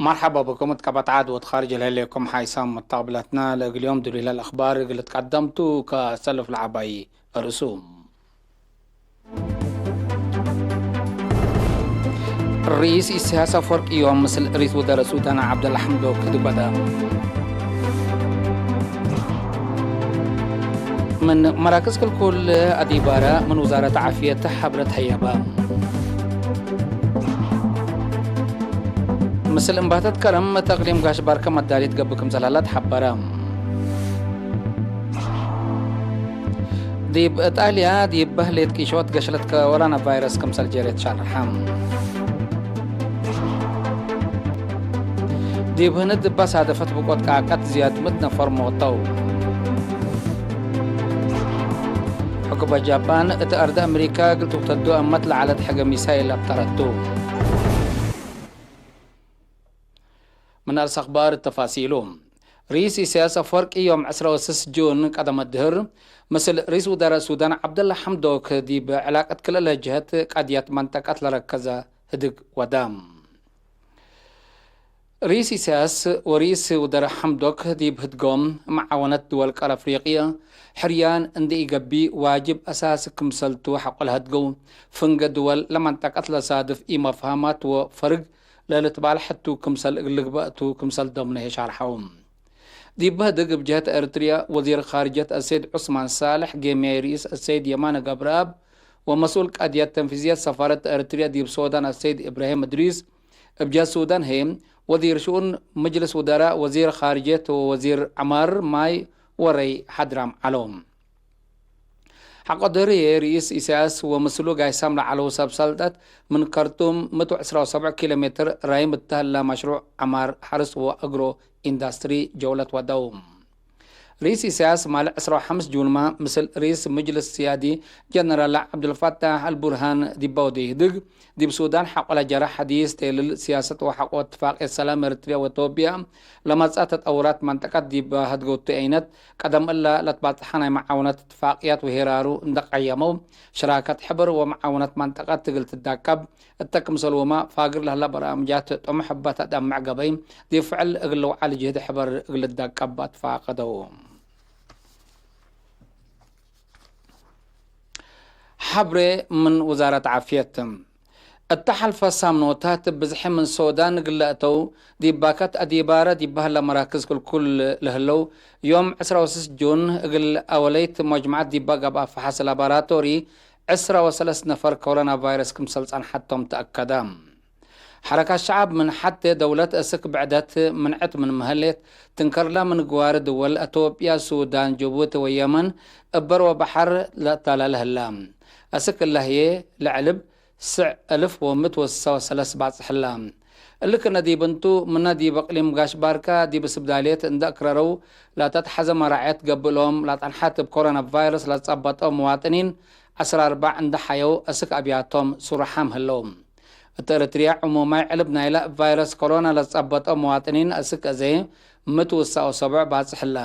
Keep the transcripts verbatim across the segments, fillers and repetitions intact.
መርሐባ ብኩም እት ቀበት ዓድ ወእት ካርጅ ለህሌኩም ሓይሳም መተቅብለትና። ለእግል ዮም ዱሊለ ለአክባር እግል ትቀደምቱ ከሰልፍ ለዐባይ እርሱም። ርኢስ ኢሰያስ አፈወርቂ ዮም ምስል ርኢስ ወዘረ ሱዳን ዐብደላ ሐምዶክ ድበደ። ምን መራክዝ ክልኩል አዲባረ ምን ውዛረት ዓፍየት ሐብረት ሀየበ። ምስል እምባተት ከረም እት እቅሊም ጋሽ ባርከ መዳሊት ገብእ ክምሰል ሀለ ተሐበረ። ዲብ እጣልያ ዲብ በህሌት ቂሾት ገሽለት ኮሮና ቫይረስ ክምሰል ጀሬት ሸርሐ። ዲብ ህንድ እበ ሳደፈት ብቆት ቃቀት ዝያድ ምእት ነፈር ሞተው። ሕኩመት ጃፓን እት አርድ አምሪካ እግል ትውተዱ አመት ለዐለት ሕገ ሚሳይል አብጠረቱ። ምን አርስ አክባር ተፋሲሉ። ርኢስ ኢሰያስ አፈወርቂ ዮም ዕስራ ወስስ ጁን ቀደመ ድህር፣ ምስል ርኢስ ውዘረ ሱዳን ዐብደላ ሐምዶክ ዲብ ዕላቀት ክልኤ ጀህት ቀድየት መንጠቀት ለረከዘ ህድግ ወደ። ርኢስ ኢሰያስ ወርኢስ ውዘረ ሐምዶክ ዲብ ህድጎም፣ መዓወነት ድወል ቀር አፍሪቅየ ሕርያን እንዴ ኢገብእ ዋጅብ አሳሲ ክምሰልቱ ሐቆ ለሀድገው፣ ፍንገ ድወል ለመንጠቀት ለሳድፍ ኢመፍሀማት ወፈርግ ለልትባልሐቱ ክምሰል እግል ልግበእ ቱ ክምሰል ዶምነሄ ሻርሐው። ዲብ በህድግ እብ ጀህት ኤረትርያ ወዚር ካርጀት አሰይድ ዑስማን ሳልሕ፣ ጌምያይ ርኢስ አሰይድ የማነ ገብረአብ ወመስኡል ቀድየት ተንፊዝየት ሰፋረት ኤረትርያ ዲብ ሶዳን አሰይድ እብራሂም እድሪስ፣ እብ ጀህት ሱዳን ህዬ ወዚር ሽኡን ምጅልስ ውደራእ፣ ወዚር ካርጀት ወወዚር ዐማር ማይ ወረይ ሐድራም ዐለው። ሐቆ ድህርዬ ርኢስ ኢሰያስ ወምስሉ ጋይሳም ለዐለው ሰብ ሰልጠት ምን ከርቱም ምእት ወዕስራ ወሰብዕ ኪሎ ሜትር ራይም እተ ህላ መሽሩዕ ዐማር ሐርስ ወአግሮ ኢንዳስትሪ ጀውለት ወደው። ርኢስ ኢሰያስ ማለ ዕስራ ወሐምስ ጁንማ ምስል ርኢስ ምጅልስ ስያዲ ጀነራል ዐብዱልፈታሕ አልቡርሃን ዲበ ወደይ ህድግ፣ ዲብ ሱዳን ሐቆ ለጀረ ሐዲስ ቴልል ሲያሰት ወሐቆ እትፋቅየት ሰላም ኤረትርያ ወኢትዮጵያ ለመጽአ ተጠውራት መንጠቀት ዲብ ሀድገውቱ ዐይነት፣ ቀደም እለ ለትባጽሐ ናይ መዓውነት እትፋቅያት ወሄራሩ እንደ ቀየመው፣ ሽራከት ሕብር ወመዓውነት መንጠቀት እግል ትዳቀብ እተ ክምሰልሁመ ፋግር ለህለ በርአምጃት ጥሙሕ እበ ተአደምዕ ገበይ፣ ዲብ ፍዕል እግል ልውዓል ጅህድ ሕበር እግል ልዳቀብ አትፋቀደው። ሐብሬ ምን ውዛረት ዓፍየት። እተ ሐልፈ ሳምኖታት ብዝሒ ምን ሶዳን እግል ለአተው ዲብ ባከት አዲባረ ዲብ በህለ መራክዝ ክልኩል ለህለው፣ ዮም ዕስራ ወስስ ጁን እግል አወለይት መጅመዐት ዲበ ገብአ ፈሐስ ላቦራቶሪ፣ ዕስራ ወሰለስ ነፈር ኮሮና ቫይረስ ክምሰል ጸንሐቶም ተአከደ። ሐረካት ሸዐብ ምን ሐቴ ደውለት እስክ ብዕደት ምንዕት ምንመ ህሌት፣ ትንከርለ ምን ግዋር ድወል አቶብያ፣ ሱዳን፣ ጅቡቲ ወየመን እበር ወበሐር ለአታላለ ህላ። እስክ እለ ህዬ ለዐልብ ስዕ እልፍ ወምእት ወስሳ ወሰለስ ባጽሕ ህላ። እሊ ክእነ ዲብ እንቱ፣ ምነ ዲብ እቅሊም ጋሽ ባርካ ዲብ እስብዳልየት እንደ አክረረው ለተትሐዘ መራዕየት ገብእ እሎም ለጸንሐት እብ ኮሮና ቫይረስ ለጸበጠው መዋጥኒን ዐስራ አርበዕ እንደ ሐየው እስክ አብያቶም ሱሩሓም ህለው። እት ኤረትርያ ዕሙማይ ዕልብ ናይለ ቫይረስ ኮሮና ለጸበጠው መዋጥኒን እስክ አዜ ምእት ወስሳ ወሰቡዕ ባጽሕ ህለ።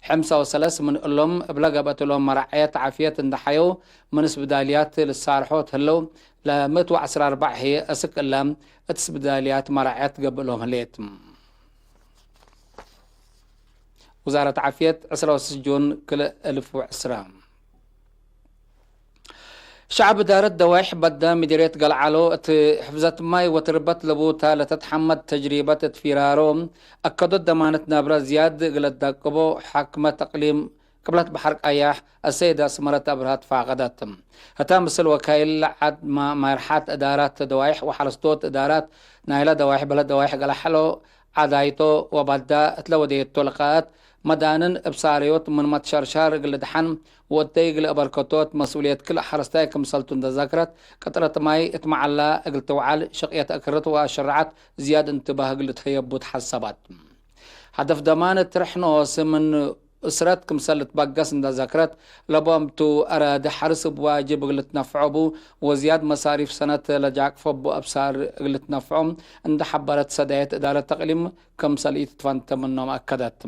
ሕምሳ ወሰለስ ምን እሎም እብለ ገብአት እሎም መራዕየት ዓፍየት እንደ ሐየው ምን እስብዳልያት ልሳርሖ እት ህለው፣ ለምእት ወዐስራ አርበዕ ህዬ እስክ እለ እት እስብዳልያት መራዕየት ገብእ እሎም ህሌት። ውዛረት ዓፍየት፣ ዕስራ ወስስ ጁን ክልኤ እልፍ ወዕስራ። ሸዐብ እዳረት ደዋይሕ በደ ምዲርየት ገልዓሎ እት ሕፍዘት ማይ ወትርበት ለቡታ ለተትሐመድ ተጅሪበት እት ፊራሮ አከዶት ደማነት ነብረ ዝያድ እግል ለዳቅቦ ሓክመት እቅሊም ቅብለት በሐር ቀያሕ አሰይድ አስመረት አብርሃ ትፋቀደት። ህተ ምስል ወካይል ለዐድ መ-፣ መርሓት እዳራት ደዋይሕ ወሐረስቶት እዳራት ናይለ ደዋይሕ በለድ ደዋይሕ ገለሐሎ ዐዳይቶ ወባዳ እት ለወደየቶ ልቃአት መዳንን እብ ሳረዮት ምን መትሸርሻር እግል ልድሐን ወእተይ እግል አበርከቶት መስኡልየት ክል ሐረስታይ ክምሰልቱ እንደ ዘክረት፣ ቅጥረት ማይ እት መዐላ እግል ትውዓል፣ ሽቅየት አክርት ወአሸረዐት ዝያድ እንትባህ እግል ልትሀየቡ ተሐሰበት። ሀደፍ ደማን እት ርሕኖስ ምን እስረት ክምሰል ልትበገስ እንደ ዘክረት፣ ለቦምቱ አራዲ ሐርስ እብ ዋጅብ እግል ልትነፍዖ ቡ፣ ወዝያድ መሳሪፍ ሰነት ለጃቅፎ ቡ አብሳር እግል ልትነፍዖ እንደ ሐበረት ሰዳየት እዳረት ተቅሊም ክምሰል ኢትትፈንተ ምኖም አከደት።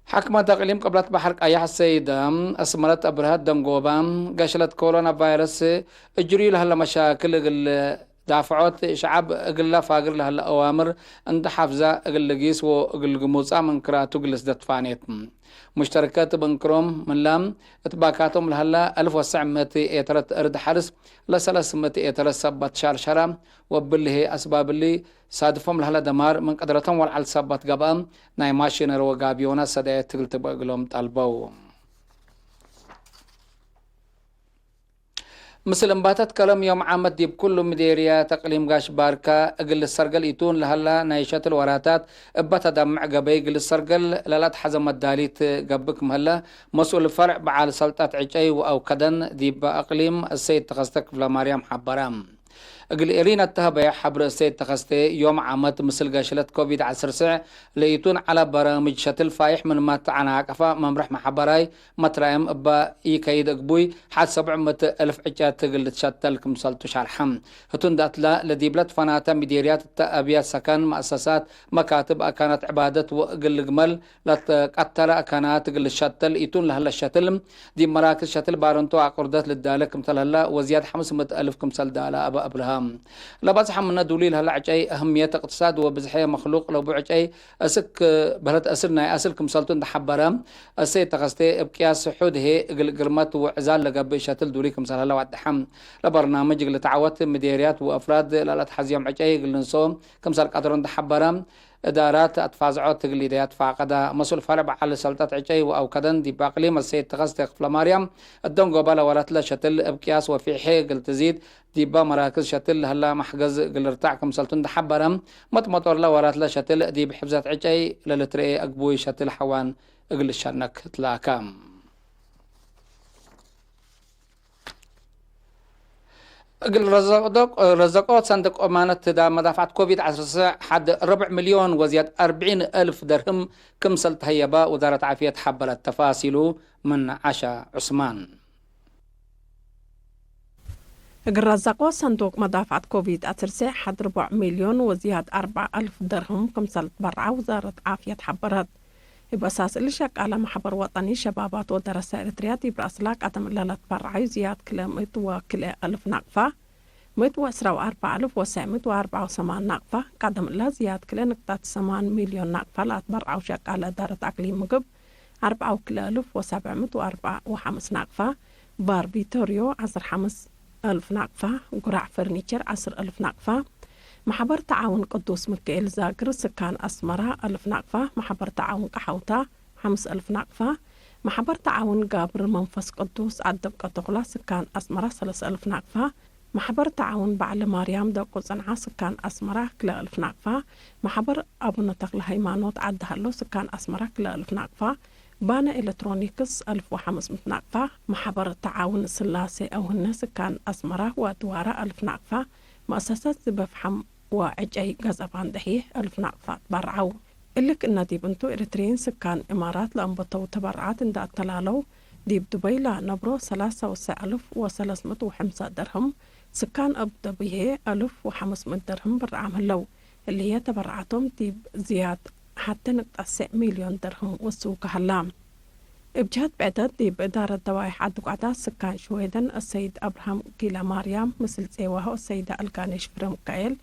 ሐክመት እቅሊም ቅብለት በሐር ቀያሕ ሰይደ አስመረት አብርሃት ደንጎባ፣ ገሽለት ኮሮና ቫይረስ እጅርዩ ለህለ መሻክል እግል ዳፍዖት ሸዐብ እግለ ፋግር ለሀለ አዋምር እንዴ ሐፍዛ እግል ልጊስ ወእግል ግሙጻ ምን ክራቱ እግል ልስደድ ፋኔት። ሙሽተርከት እብ እንክሮም ምንላም እት ባካቶም ለሀለ አልፍ ወትሰዕ ምእት ኤተረት እርድ ሐርስ ለሰለስ ምእት ኤተረት ሰበት ሻርሸራ ወብልሄ አስባብ እሊ ሳድፎም ለሀለ ደማር ምን ቅድረቶም ወለዐል ሰበት ገብአ ናይ ማሽነሪ ወጋብዮናት ሰዳየት እግል ትግበእ እግሎም ጠልበው። ምስል እምባተት ከረም ዮም ዓመት ዲብ ኩሉ ምዴርያት አቅሊም ጋሽ ባርካ እግል ልሰርገል ኢቱን ለሀላ ናይ ሸትል ወራታት እበ ተደምዕ ገበይ እግል ልሰርገል ለለአትሐዘ መዳሊት ገብእ ክም ሀለ መስኡል ፈርዕ በዓል ሰልጠት ዕጨይ ወአውከደን ዲበ አቅሊም እሰይድ ተኸስተ ክፍለማርያም ሐበረ። እግል ኤሪና እተሀበየ ሐብር እሰይድ ተኸስተ ዮም ዓመት ምስል ገሽለት ኮቪድ ዐስር ስዕ ለኢቱን ዐለ በረምጅ ሸትል ፋይሕ ምንመ ተዐናቀፈ መምርሕ መሐበራይ መትራይም እበ ኢከይድ እግቡይ ሐድ ሰብዕ ምእት እልፍ ዕጨት እግል ልትሸተል ክምሰልቱ ሸርሐ። ህቱ እንደ አትለ፣ ለዲብለ ትፈናተ ሚዴርያት እተ አብያት ሰከን፣ መአሰሳት፣ መካትብ፣ አካናት ዕባደት ወእግል ልግመል ለትቀተለ አካናት እግል ልሸተል ኢቱን ለሀለ ሸትል፣ ዲብ መራክዝ ሸትል ባረንቶ አቅርደት ልዳለ ክምተ ለሀለ ወዝያድ ሐምስ ምእት እልፍ ክምሰል ዳለ አበ አብርሃም። ለበዝሐ ምነ ዱሊ ለሀለ ዕጨይ አህምየት እቅትሳድ ወብዝሐ መክሉቅ ለቡ ዕጨይ እስክ በህለት አስል ናይ አስል ክምሰልቱ እንደ ሐበረ፣ እሰይድ ተኸስተ እብ ቅያስ ሕድ ህዬ እግል ግርመት ወዕዛል ለገብእ ሸትል ዱሊ ክምሰል ሀለ ወደሐ። ለበርናምጅ እግል ተዐወት ምዴርያት ወአፍራድ ለለአትሐዝዮም ዕጨይ እግል ልንስኦ ክምሰል ቀደሮ እንደ ሐበረ፣ እዳራት አትፋዝዖት እግል ኢደያት ፋቀዳ። መስኡል ፈርዕ በዐል ሰልጠት ዕጨይ ወአውከደን ዲብ አቅሊም እሰይድ ተኸስተ ክፍለማርያም፣ እደንጎበ ለወራትለ ሸትል እብ ቅያስ ወፊሕ ህዬ እግል ትዚድ፣ ዲበ መራክዝ ሸትል ለሀላ መሕገዝ እግል ልርታዕ ክምሰልቱ እንደ ሐበረ፣ መጥመጦርለ ወራትለ ሸትል ዲብ ሕፍዘት ዕጨይ ለልትረኤ አግቡይ ሸትል ሐዋን እግል ልሸነክ ትላከ። እግል ረዘቆ፣ ረዘቆ ሰንድቅ አማነት ዳ መዳፍዐት ኮቪድ ዐስር ሐድ ርብዕ ሚልዮን ወዝያድ አርብዒን እልፍ ደርህም ክምሰል ተሀየበ ውዛረት ዓፍየት ሐበረት። ተፋሲሉ ምን ዐሻ ዑስማን። እግል ረዘቆ ሰንዱቅ መዳፍዐት ኮቪድ ዐስር ሐድ ርቡዕ ሚልዮን ወዝያድ አርበዕ አልፍ ደርህም ክምሰል ትበርዐ ውዛረት ዓፍየት ሐበረት። እብ አሳስ እሊ ሸቃለ መሕበር ወጠኒ ሸባባት ወደረሰ ኤረትርያ ዲብ ረአስላ ቀደም እለ ለትበርዐዩ ዝያድ ክልኤ ምእት ወክልኤ አልፍ ናቅፋ፣ ምእት ወዕስራ ወአርበዕ አልፍ ወሰዕ ምእት ወአርበዕ ወሰማን ናቅፋ፣ ቀደም እለ ዝያድ ክልኤ ንቅጠት ሰማን ሚልዮን ናቅፋ ለአትበርዐው ሸቃለ እዳረት አቅሊም ምግብ፣ አርበዕ ወክልኤ አልፍ ወሰብዕ ምእት ወአርበዕ ወሐምስ ናቅፋ፣ ባር ቪቶርዮ ዐስር ሐምስ አልፍ ናቅፋ፣ ጉራዕ ፈርኒቸር ዐስር አልፍ ናቅፋ፣ መሕበር ተዓውን ቅዱስ ምክኤል ዛግር ስካን አስመራ አልፍ ናቅፋ፣ መሕበር ተዓውን ቀሐውታ ሐምስ አልፍ ናቅፋ፣ መሕበር ተዓውን ጋብር መንፈስ ቅዱስ ዐደብ ቀቶክላ ስካን አስመራ ሰለስ አልፍ ናቅፋ፣ መሕበር ተዓውን በዕለ ማርያም ደቁ ጽንዓ ስካን አስመራ ክልኤ አልፍ ናቅፋ፣ መሕበር አቡነ ተክለ ሃይማኖት ዐዲ ሀሎ ስካን አስመራ ክልኤ አልፍ ናቅፋ፣ ባነ ኤለትሮኒክስ አልፍ ወሐምስ ምእት ናቅፋ፣ መሕበር ተዓውን ስላሴ አውህነ ስካን አስመራ ወአድዋረ አልፍ ናቅፋ፣ መአሰሰት ዝበፍሐም ወዕጨይ ገጸባን ደህዬ አልፍ ናቅፋ ትበርዐው። እሊ ክእነ ዲብ እንቱ ኤሪትርዪን ስካን እማራት ለአንበተው ተበርዓት እንደ አተላለው፣ ዲብ ዱበይ ለነብሮ ሰላሳ ወሰዕ አልፍ ወሰለስ ምእት ወሐምሳ ደርህም፣ ስካን አቡደቢ ህዬ አልፍ ወሐምስ ምእት ደርህም ብርዓም ህለው። እሊ ህዬ ተበርዓቶም ዲብ ዝያድ ሐቴ ንቅጠት ሰዕ ሚልዮን ደርህም ወስውከ ሀላ። እብ ጀህት ብዕደት፣ ዲብ እዳረት ደዋይሕ ዐዲ ጓዕዳት ስካን ሽዌደን አሰይድ አብርሃም ጊለማርያም ምስል ጼዋሁ አሰይደ አልጋኔሽ ፍረምካኤል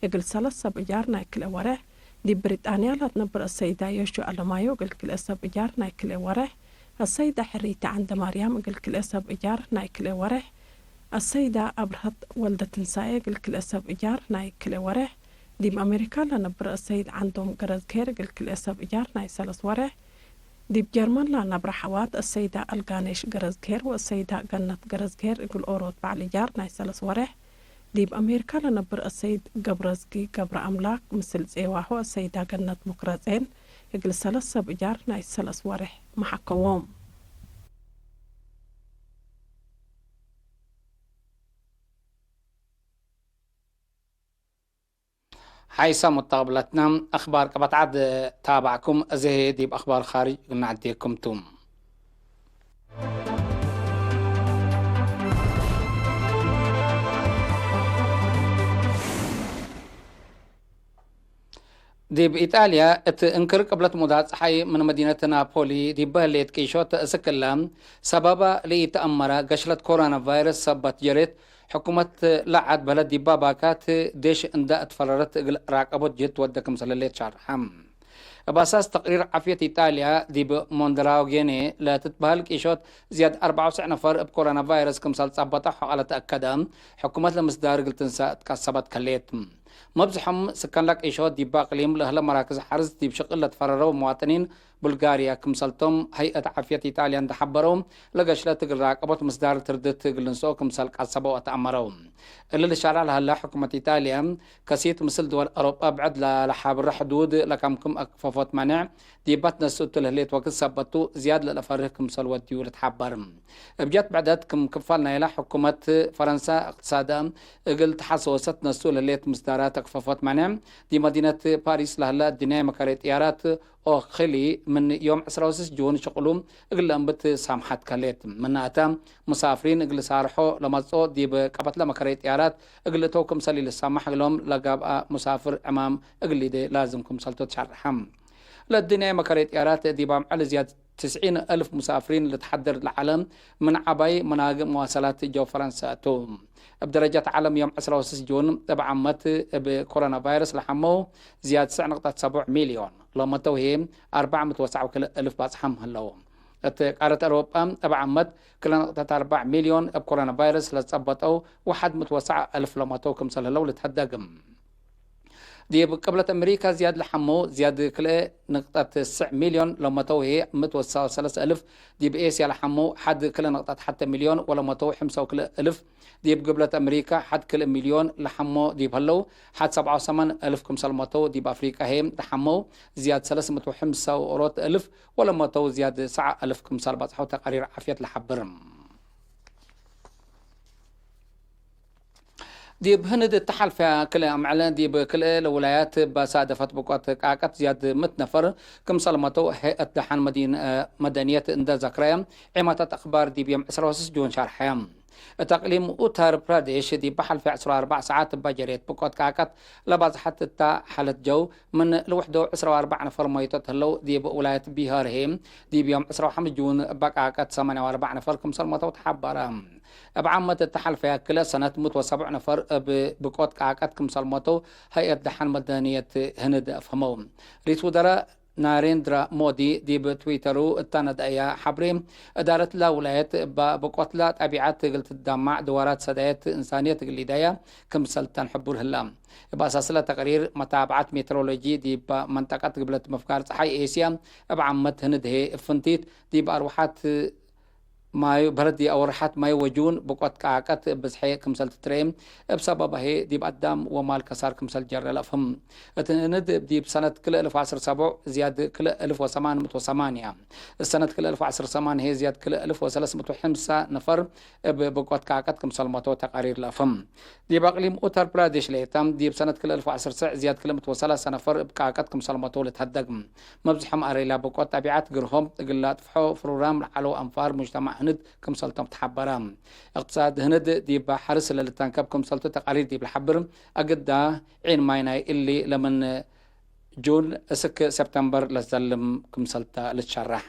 እግል ሰለስ ሰብ እጃር ናይ ክልኤ ወሬሕ፣ ዲብ ብሪጣንያ ለትነብር አሰይዳ ዮሹ አለማዮ እግል ክልኤ ሰብ እጃር ናይ ክልኤ ወሬሕ፣ አሰይዳ ሕሪተ ዐንደማርያም እግል ክልኤ ሰብ እጃር ናይ ክልኤ ወሬሕ፣ አሰይዳ አብርሀት ወልደትንሳኤ እግል ክልኤ ሰብ እጃር ናይ ክልኤ ወሬሕ፣ ዲብ አሜሪካ ለነብር አሰይድ ዐንዶም ገረዝግሄር እግል ክልኤ ሰብ እጃር ናይ ሰለስ ወሬሕ፣ ዲብ ጀርመን ለነብረ ሐዋት አሰይዳ አልጋኔሽ ገረዝግሄር ወአሰይዳ ገነት ገረዝግሄር እግል ኦሮት በዐል እጃር ናይ ሰለስ ወሬሕ፣ ዲብ አሜሪካ ለነብር አሰይድ ገብረዝጊ ገብረአምላክ ምስል ጼዋሁ አሰይዳ ገነት ሙክረጼን እግል ሰለስ ሰብ እጃር ናይ ሰለስ ወሬሕ መሐከዎም። ሐይሰ ሙተቅብለትነ፣ አኽባር ቀበት ዐድ ታባዕኩም፣ እዚ ዲብ አኽባር ካርጅ እግል ነዐዴኩም ቱ። ዲብ ኢጣልያ እት እንክር ቅብለት ሙዳት ጸሓይ ምን መዲነት ናፖሊ ዲበ ህሌት ቂሾት እስክ እለ ሰበባ ለኢተአመረ ገሽለት ኮሮና ቫይረስ ሰበት ጀሬት፣ ሕኩመት ለዐድ በለድ ዲባ ባካት ዴሽ እንደ እትፈረረት እግል ራቀቦት ጅህት ትወደ ክምሰል ህሌት ሻርሐ። እብ አሳስ ተቅሪር ዓፍየት ኢጣልያ፣ ዲብ ሞንድራጌኔ ለትትበህል ቂሾት ዝያድ አርበዕ ወዕስር ነፈር እብ ኮሮና ቫይረስ ክምሰል ጸበጠ ሐቀለ ተአከደ። ሕኩመት ለምስዳር እግል ትንሰእ ትቀሰበት ከሌት። መብዝሖም ስከን ለቂሾት ዲብ አቅሊም ለህለ መራክዝ ሐርስ ዲብ ሽቅል ለትፈረረው መዋጥኒን ቡልጋርያ ክምሰልቶም፣ ሀይአት ዓፍየት ኢጣልያ እንደ ሐበረው፣ ለገሽለት እግል ራቀቦት ምስዳር ትርድት እግል ልንስኦ ክምሰል ቀሰበው አተአመረው። እሊ ልሻርዕ ለሀለ ሕኩመት ኢጣልያ፣ ከሲት ምስል ድወል አውሮጳ ብዕድ ለለሓብረ ሕዱድ ለከምክም አክፈፎት መኔዕ፣ ዲባ ትነስኡ እቱ ለህሌት ወክድ ሰበቱ፣ ዝያድ ለለፈርህ ክምሰል ወድዩ ልትሓበር። እብ ጀት ብዕደት ክም ክፋል ናይላ ሕኩመት ፈረንሳ እቅትሳዳ እግል ተሐሰወሰት ትነስኡ ለህሌት ምስዳራት አክፈፎት መኔዕ፣ ዲብ መዲነት ፓሪስ ለሀለ አዱንያይ መከረይ ጥያራት ኦክሊ ምን ዮም ዕስራ ወስስ ጁን ሽቅሉ እግል ለእንብት ሳምሐት ከሌት። ምናተ፣ ሙሳፍሪን እግል ሳርሖ ለመጽኦ ዲብ ቀበትለ መከረይ ጥያራት እግል እተው ክምሰል ኢልሳመሕ እግሎም ለገብአ ሙሳፍር ዕማም እግል ሊዴ ላዝም ክምሰልቱ ትሸርሐ። ለአዱንያይ መከረይ ጥያራት ዲብ አምዕል ዝያድ ትስዒን አልፍ ሙሳፍሪን ልትሐደር ለዐለ ምን ዐባይ መናግእ መዋሰላት ጀው ፈረንሳ ቱ። እብ ደረጃት ዐለም ዮም ዕስራ ወስስ ጁን እብ ዓመት እብ ኮሮና ቫይረስ ለሐመው ዝያድ ትስዕ ነቅጠት ሰቡዕ ሚልዮን፣ ለመተው ህዬ አርበዕ ምእት ወሰብዓ ወክልኤ እልፍ ባጽሓም ህለው። እት ቃረት አውሮጳ እብ ዓመት ክልኤ ነቅጠት አርበዕ ሚልዮን እብ ኮሮና ቫይረስ ለጸበጠው ወሐድ ምእት ወሰብዓ እልፍ ለመተው ክምሰል ህለው ልትሀደግ። ዲብ ቅብለት አሜሪካ ዝያድ ለሐመው ዝያድ ክልኤ ንቅጠት ትስዕ ሚልዮን ለመተው ህዬ ምእት ወሰብዓ ወሰለስ እልፍ፣ ዲብ ኤስያ ለሐመው ሐድ ክልኤ ንቅጠት ሐተ ሚልዮን ወለመተው ሕምሳ ወክልኤ እልፍ፣ ዲብ ግብለት አሜሪካ ሐድ ክልኤ ሚልዮን ለሐሞ ዲብ ህለው፣ ሐድ ሰብዓ ወሰማን እልፍ ክምሰል መተው፣ ዲብ አፍሪቃ ህዬ ለሐመው ዝያድ ሰለስ ምእት ወሕምሳ ወአራት እልፍ ወለመተው ዝያድ ሰዓ እልፍ ክምሰል በጽሐው ተቃሪር ዓፍየት ለሐብር። ዲብ ህንድ እተ ሐልፈ ክልኤ አምዕል ዲብ ክልኤ ለውላያት ባሳደፈት ብቆት ቃቀት ዝያድ ምእት ነፈር ክምሰል መተው ሀይአት ደሐን መዲን-፣ መደንየት እንደ ዘክረ ዒማታት አክባር ዲብ ዮም ዕስራ ወስስ ጁን ሻርሐ። እት አቅሊም ኡታር ፕራዴሽ ዲብ ሐልፈ ዕስራ ወአርበዕ ሰዓት እበ ጀሬት ብቆት ቃቀት ለባጽሐት እተ ሐለት ጀው ምን ለውሕዶ ዕስራ ወአርበዕ ነፈር መይቶት ህለው፣ ዲብ ውላየት ቢሃር ህዬ ዲብ ዮም ዕስራ ወሐምስ ጁን እበ ቃቀት ሰማንያ ወአርበዕ ነፈር ክምሰል መተው ተሐበረ። እብ ዓመት እተ ሐልፈ ክልኤ ሰነት ምእት ወሰብዕ ነፈር እብ ብቆት ቃቀት ክምሰል መተው ሀይአት ደሐን መደንየት ህንድ አፍህመው። ርኢስ ውዘራእ ናሬንድራ ሞዲ ዲብ ትዊተሩ እተ ነድአያ ሐብሬ፣ እዳረትላ ውላየት እበ ብቆትላ ጠቢዐት እግል ትዳማዕ ድዋራት ሰዳየት እንሳንየት እግል ሊዳያ ክምሰል ተን ሕቡር ህላ። እብ አሳስለ ተቅሪር መታብዐት ሜትሮሎጂ ዲብ መንጠቀት ግብለት ምፍጋር ጸሓይ ኤስያ እብ ዓመት ህንድ ህዬ እብ ፍንቲት ዲብ አርወሐት ማዩ፣ በረድ አወርሐት ማዩ ወጁን ብቆት ቃቀት እብ ብዝሐ ክምሰል ትትረኤ፣ እብ ሰበባ ህዬ ዲብ አዳም ወማል ከሳር ክምሰል ጀረ ለአፍህም። እት ህንድ ዲብ ሰነት ክልኤ እልፍ ወዐስር ሰቡዕ ዝያድ ክልኤ እልፍ ወሰማን ምእት ወሰማንያ፣ እት ሰነት ክልኤ እልፍ ወዐስር ሰማን ህዬ ዝያድ ክልኤ እልፍ ወሰለስ ምእት ወሐምሳ ነፈር እብ ብቆት ቃቀት ክምሰል መተው ተቃሪር ለአፍህም። ዲብ አቅሊም ኡተር ፕራዴሽ ሌጠ፣ ዲብ ሰነት ክልኤ እልፍ ወዐስር ሰዕ ዝያድ ክልኤ ምእት ወሰላሳ ነፈር እብ ቃቀት ክምሰል መተው ልትሀደግ። መብዝሖም አሬላ ብቆት ጠቢዐት ግርሆም እግል ለአጥፍሖ ፍሩራም ለዐለው አንፋር ሙጅተማዕ ህንድ ክምሰልቶም ተሐበረ። እቅትሳድ ህንድ ዲብ ሐርስ ለልተንከብ ክምሰልቱ ተቃሪር ዲብ ለሐብር፣ አግዳ ዒን ማይ ናይ እሊ ለምን ጁን እስክ ሰብተምበር ለዘልም ክምሰልተ ልትሸረሕ።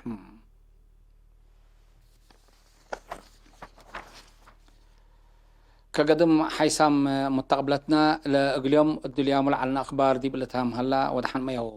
ከገድም ሓይሳም ሙተቅብለትና ለእግልዮም እዱልያሙ ለዐልነ አክባር ዲብ ልትሃም ሀላ ወደሐን መየው።